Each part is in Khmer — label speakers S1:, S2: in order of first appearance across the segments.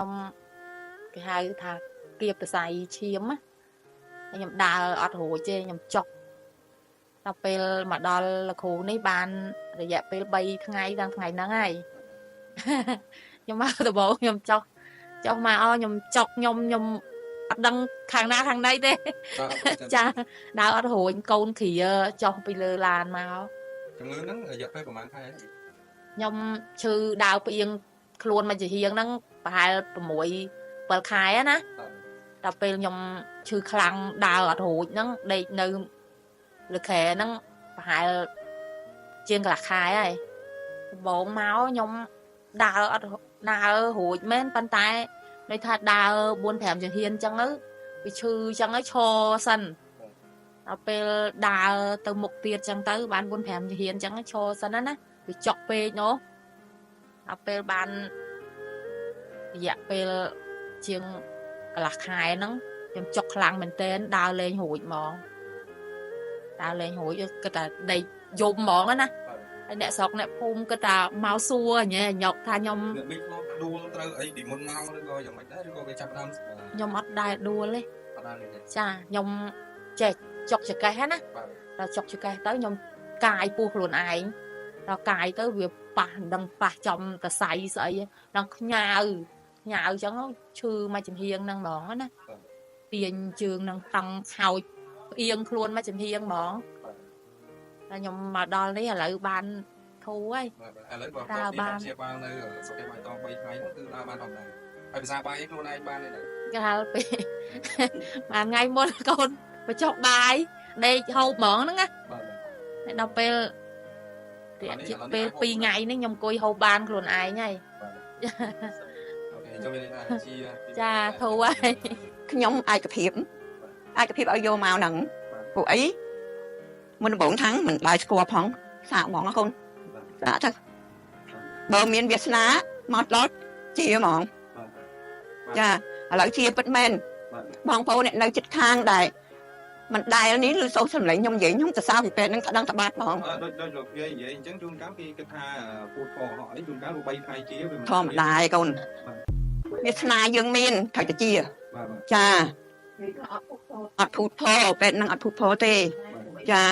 S1: ខ្ញុំគេហៅថាគៀបសរសៃឈាមណាខ្ញុំដើរអត់រួចទេខ្ញុំចុកដល់ពេលមកដល់លោកគ្រូនេះបានរយៈពេល3ថ្ងៃតាំងថ្ងៃហ្នឹងហើយខ្ញុំមកដំបូងខ្ញុំចុកចុះមកអខ្ញុំចុកខ្ញុំខ្ញុំអត់ដឹងខាងណាខាងណីទេចាដើរអត់រួចកូនគ្រាចុះពីលើឡានមក
S2: ជំងឺហ្នឹងរយៈពេលប្រហែលខែ
S1: ខ្ញុំឈឺដើរផ្អៀងខ្លួនមកជាហៀងហ្នឹងប្រហែល6 7ខែណាដល់ពេលខ្ញុំឈឺខ្លាំងដើរអត់រួចហ្នឹងដេកនៅលើគ្រែហ្នឹងប្រហែលជាងកន្លះខែហើយដំបូងមកខ្ញុំដើរអត់ដើររួចមែនប៉ុន្តែន័យថាដើរ4 5ជំហានអញ្ចឹងទៅវាឈឺអញ្ចឹងហើយឈរសិនដល់ពេលដើរទៅមុខទៀតអញ្ចឹងទៅបាន4 5ជំហានអញ្ចឹងឈរសិនណាវាចុកពេកនោះដល់ពេលបានរយៈពេលជាងកន្លះខែហ្នឹងខ្ញុំចុកខ្លាំងមែនទែនដើរលេងរួចហ្មងដើរលេងរួចគិតថាដេកយំហ្មងណាហើយអ្នកស្រុកអ្នកភូមិគិតថាមកសួរញ៉ែញ៉ុកថាខ្ញុំ
S2: អ្នកមីធ្លាប់ដួលត្រូវអីពីមុនមកឬក៏យ៉ាងម៉េចដែរឬក៏គេចាប់ដើម
S1: ខ្ញុំអត់ដែលដួលទេ
S2: អត់ដែលទេ
S1: ចាខ្ញុំចេះចុកចកេះណាដល់ចុកចកេះទៅខ្ញុំកាយពោះខ្លួនឯងដល់កាយទៅវាប៉ះមិនដឹងប៉ះចំតសៃស្អីដល់ខ្ញៅខ្ញៅអញ្ចឹងឈឺមកចំហៀងហ្នឹងហ្មងណាទាញជើងហ្នឹងតង់ខោចផ្អៀងខ្លួនមកចំហៀងហ្មងតែខ្ញុំមកដល់នេះឥឡូវបានធូរហើយ
S2: បាទឥឡូវបើគាត់ព្យាបាលនៅសុខភាពបៃតង3ថ្ងៃហ្នឹងគឺដើរបានធម្មតាហើយភាសាបាយខ្លួនឯងបានទេ
S1: កាលពេលមួយថ្ងៃមុនកូនបញ្ចុកបាយដេកហូបហ្មងហ្នឹងណាហើយដល់ពេលរយៈពេល2ថ្ងៃនេះខ្ញុំអង្គុយហូបបានខ្លួនឯងហើយ
S2: អូខេចាំមានថាជា
S1: ចាធូរហើយ
S3: ខ្ញុំឯកភាពឯកភាពឲ្យយកមកហ្នឹងពួកអីមុនដំបូងថាំងមិនដែរស្គាល់ផងសាកហ្មងណាកូនសាកទៅបើមានវាសនាមកដល់ជាហ្មងចាឥឡូវជាពិតមែនបងប្អូនអ្នកនៅចិត្តខាងដែរមិនដែលនេះឬសូសំឡេងខ្ញុំនិយាយខ្ញុំសរសើរពីពេទ្យហ្នឹងដឹងតបាត់ហ្មង
S2: ដូចដូចលោកយាយនិយាយអញ្ចឹងជួនកាលគេគិតថាពូតកហកអីជួនកាល3ថ្ងៃជាវា
S3: ធម្មតាឯងកូនវាសនាយើងមានត្រូវតែជាចាអត់ភូតផលពេទ្យហ្នឹងអត់ភូតផលទេចា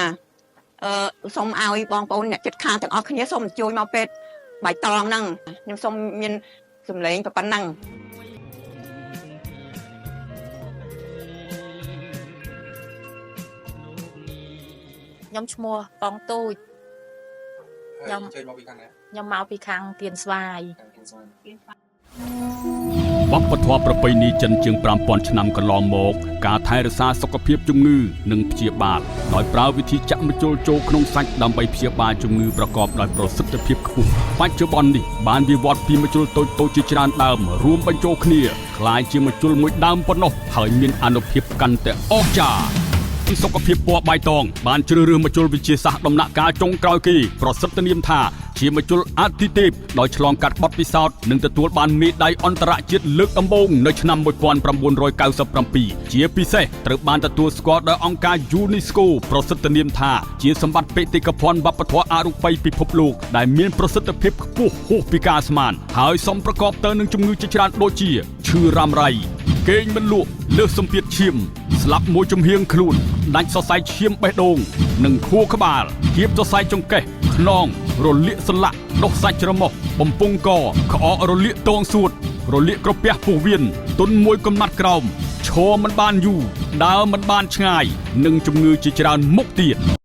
S3: អឺសូមឲ្យបងប្អូនអ្នកចិត្តខាងទាំងអស់គ្នាសូមជួយមកពេទ្យបៃតងហ្នឹងខ្ញុំសូមមានសំឡេងប៉ុណ្ណឹង
S1: ខ្ញុំឈ្មោះប៉ងទូច
S2: ខ្ញុំជួយមកពីខាងណា
S1: ខ្ញុំមកពីខាងទៀនស្វាយ
S2: ខាងគិនស្មាន
S4: វប្បធម៌ប្រពៃណីចិនជាង5000ឆ្នាំកន្លងមកការថែរក្សាសុខភាពជំងឺនិងព្យាបាលដោយប្រើវិធីចាក់ម្ជុលចូលក្នុងសាច់ដើម្បីព្យាបាលជំងឺប្រកបដោយប្រសិទ្ធភាពខ្ពស់បច្ចុប្បន្ននេះបានវិវត្តពីម្ជុលតូចៗជាច្រើនដើមរួមបញ្ចូលគ្នាក្លាយជាម្ជុលមួយដើមប៉ុណ្ណោះហើយមានអានុភាពកាន់តែអស្ចារ្យសុខភាពពណ៌បៃតងបានជ្រើសរើសម្ជុលវិទ្យាសាស្ត្រដំណាក់កាលចុងក្រោយគេប្រសិទ្ធនាមថាជាម្ជុលអាទិទេពដោយឆ្លងកាត់បទពិសោធន៍និងទទួលបានមេដាយអន្តរជាតិលើកដំបូងនៅឆ្នាំ1997ជាពិសេសត្រូវបានទទួលស្គាល់ដោយអង្គការ UNESCO ប្រសិទ្ធនាមថាជាសម្បត្តិបេតិកភណ្ឌវប្បធម៌អរូបីពិភពលោកដែលមានប្រសិទ្ធភាពខ្ពស់ហួសពីការស្មានហើយសមប្រកបទៅនឹងជំងឺជាច្រើនដូចជាឈឺរ៉ាំរ៉ៃគេងមិនលក់លើសសម្ពាធឈាមស្លាប់មួយចំហៀងខ្លួនដាច់សរសៃឈាមបេះដូងនិងខួរក្បាលគៀបសរសៃចង្កេះខ្នងរលាកសន្លាក់ដុះសាច់ច្រមុះបំពង់កក្អករលាកតងសួតរលាកក្រពះពោះវៀនទុនមួយកំណាត់ក្រោមឈរមិនបានយូរដើរមិនបានឆ្ងាយនិងជំងឺជាច្រើនមុខទៀត។